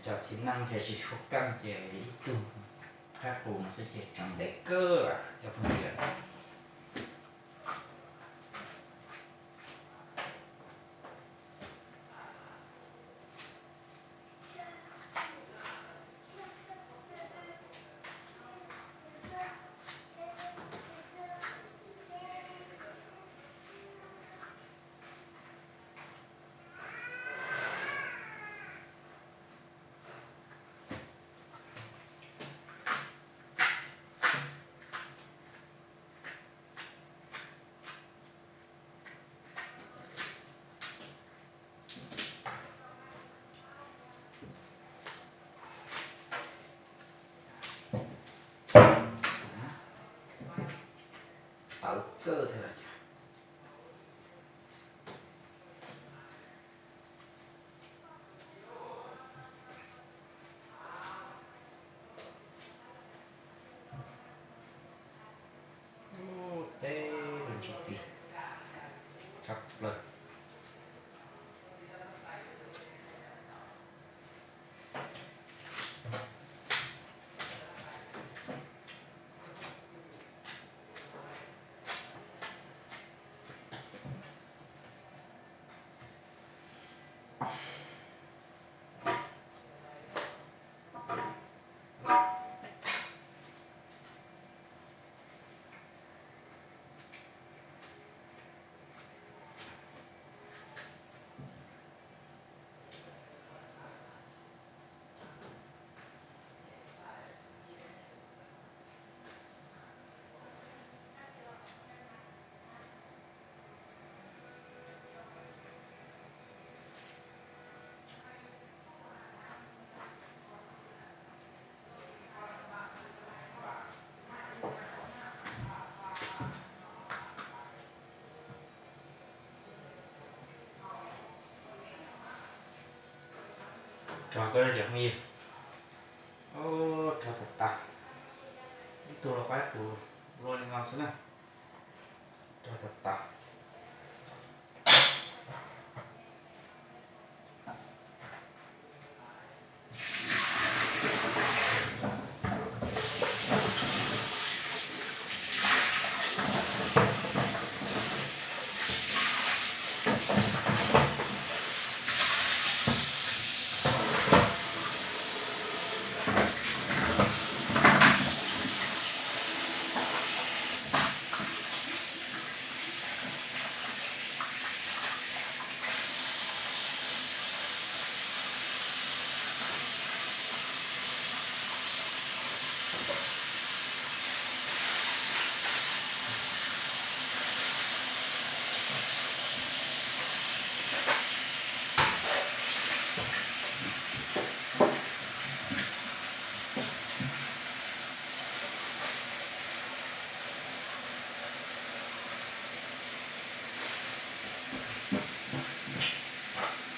Cov txiv neej ces tsis tshua keej ces ib tug qab qus no xwb ces tseem ntev kawg cov phooj ywg. Tawv kawg thiab los cas. Ub, teb rau ntsis ti, tshaj plaws. Rog koj cov phooj ywg, rog tas tas, ib tug los qaib qus luaj li no xwb na, rog tas tas.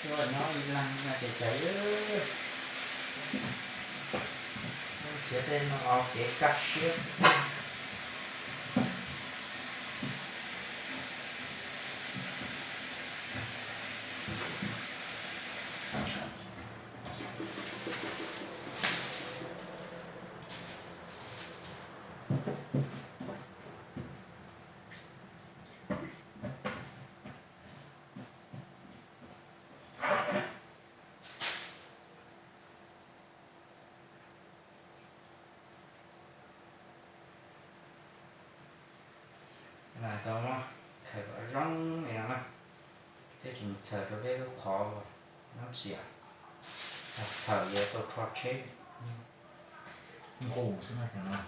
Tuaj nyob ib leeg no ces cas khiav tej no los kev kaj siab xwb. Tau muab khaws kom zoo li no na, thiaj tsis mus txhaws rau peb lub qhov nyob xiam, txhaws yuav tau rho tsheb nqus xwb no cov no.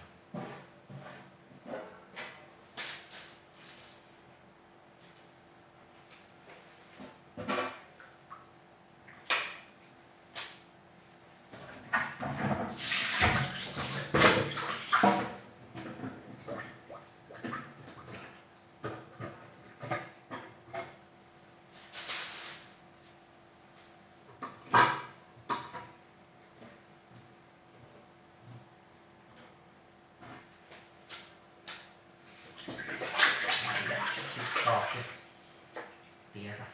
Xib kho seb tiav tag.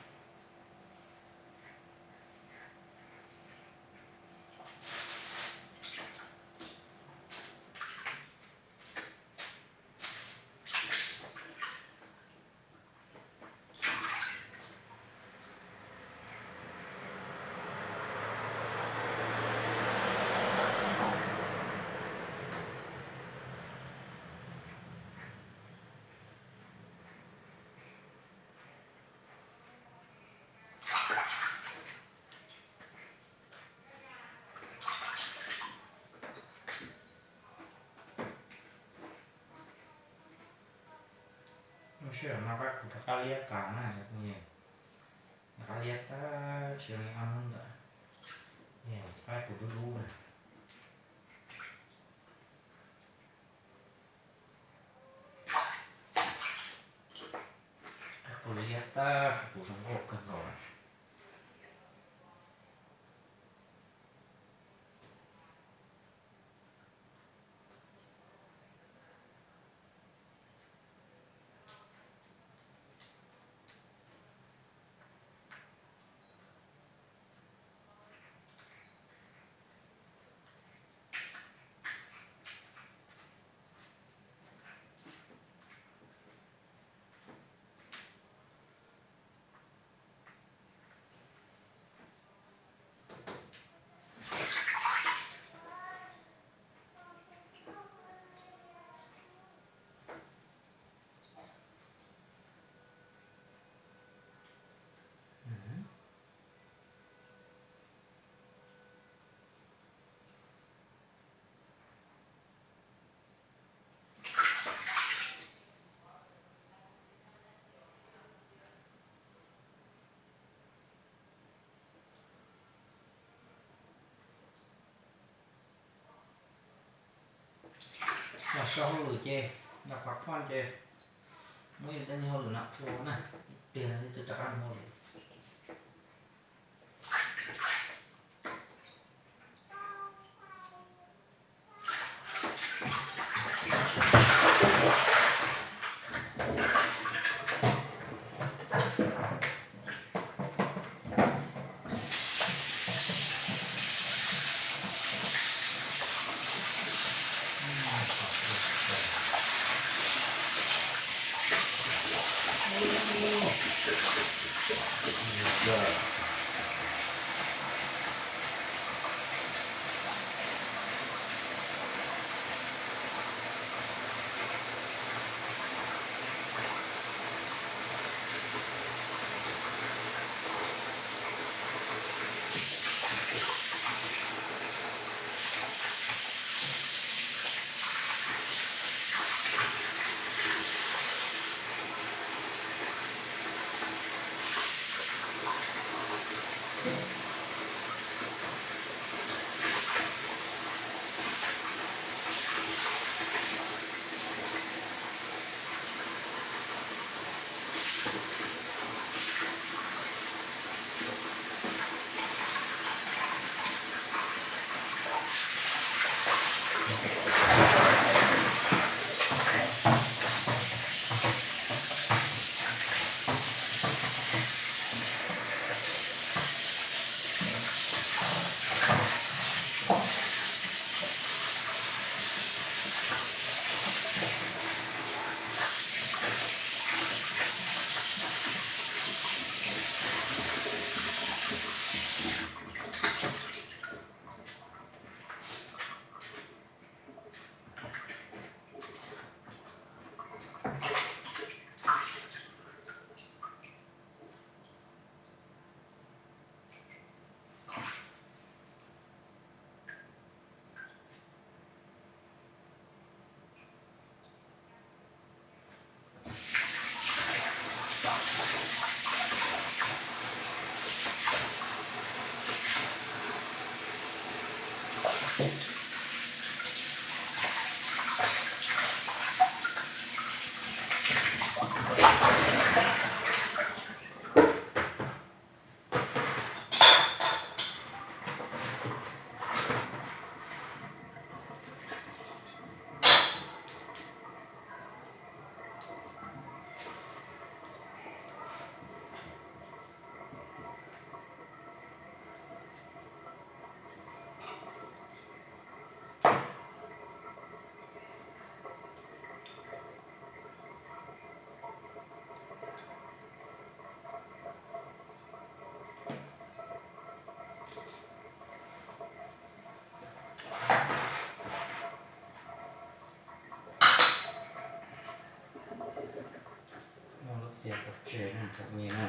Sij hawm no qaib qus rov qab liab tas na, rov qab liab tag tsis zoo li ob hnub ntawd, qaib qus dub dub na. Qaib qus liab tag, qaib qus zoo nkauj kawg nkaus lawm. Los so hauj lwm ces, los qhov phoj ces muab yus tej hauj lwm no ua na, ib pliag twb rov qab mus hauj lwm. Muaj lub txiv pov tseg na tsoom phooj ywg na.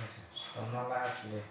Tsis tau noj laj tsi li.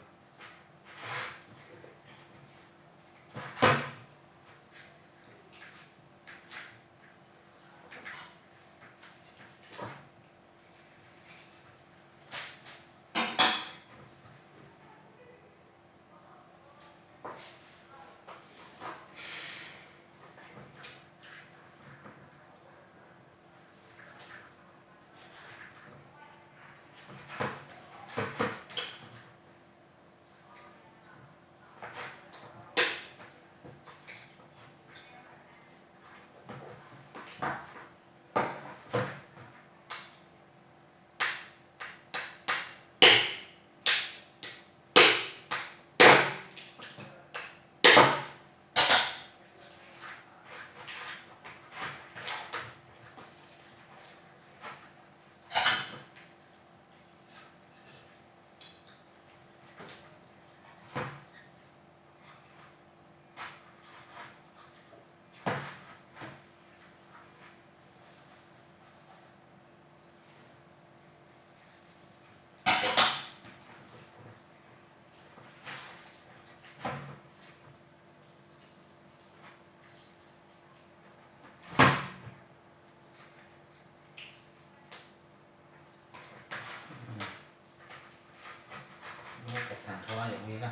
Muab cov thav nrho yom li na,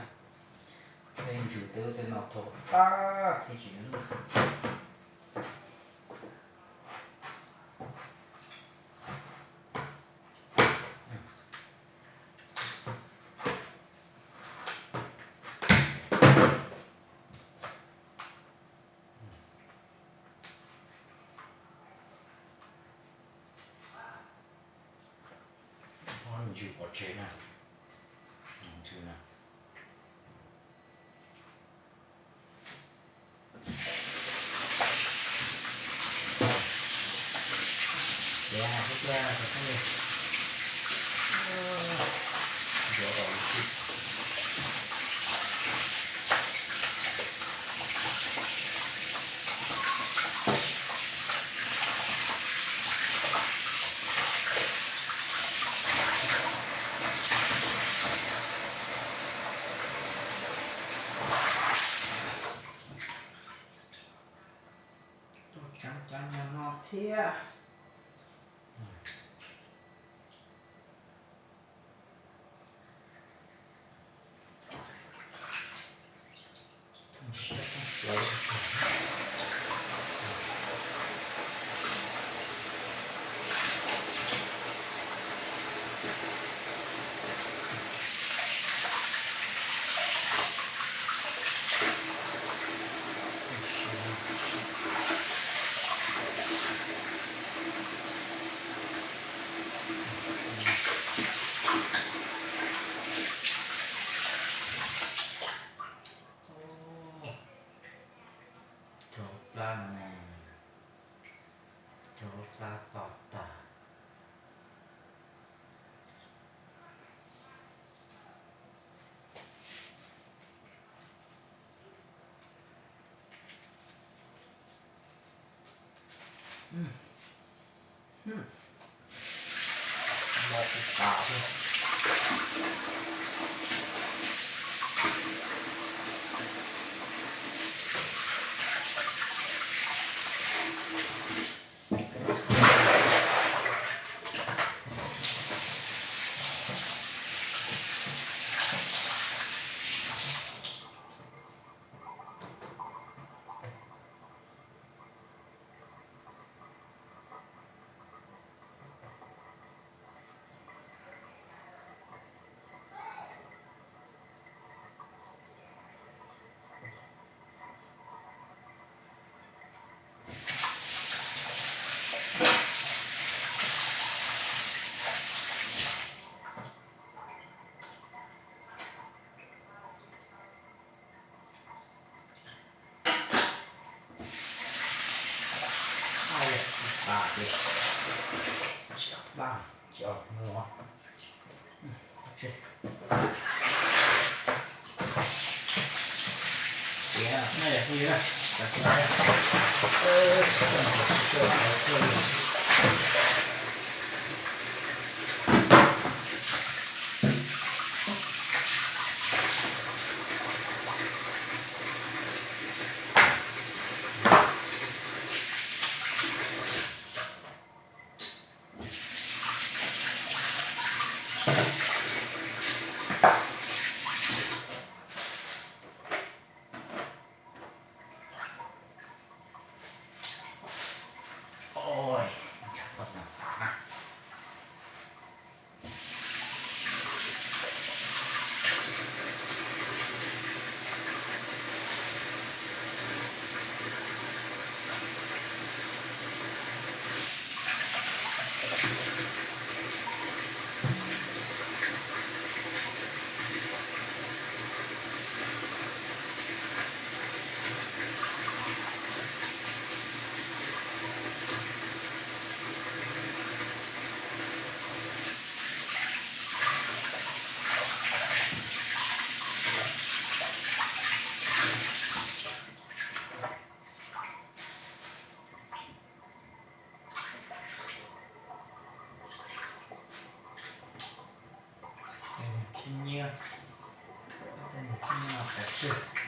tej ntsws tej ub tej no thau tag thiaj tsis lwj. Ob ntsws pov tseg na, ntsws na. Tuaj tseeb cov nyuag no thiab. Rau plab na, rau plab to tas. Los tsis tas thiab. Tsis tas ces tsis pab, tsis mus. Nyiaj, nyiaj no kav tsij.